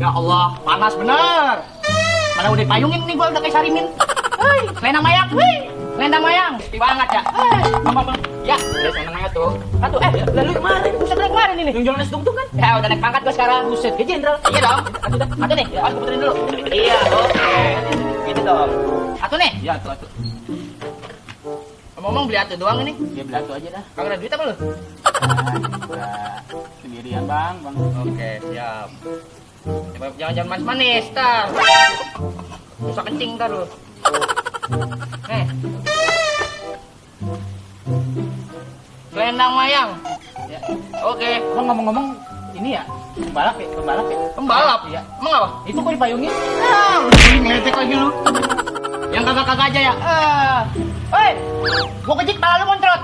Ya Allah, panas bener. Mana udah payungin nih gua udah kayak sarimin. Hei, selendang mayang. Wih, selendang mayang. Sepi banget ya. Hei, apa? Ya, udah selendang mayang tuh. Satu, lalu kemarin, buset dari kemarin ini. Yang jualan nasi tung kan? Ya, udah naik pangkat gua sekarang. Buset, ke jenderal. Iya dong. Satu nih. Awas gua puterin dulu. Iya, oke. Gitu dong. Satu nih. Iya, satu. Ngomong beli atu doang ini. Ya beli atu aja dah. Kagak ada duit apa lu? Sendirian bang. Oke, siap. Jangan manis-manis, tar. Susah kencing tar lu. Selendang mayang. Ya. Oke. Bang ngomong-ngomong ini ya pembalap ya, pembalap ya. Pembalap? Iya. Emang apa? Itu kok dipayungin? Lu ngeledek lagi lu. Yang kagak-kagak aja ya. Hei, gua kecik pala lu moncrot.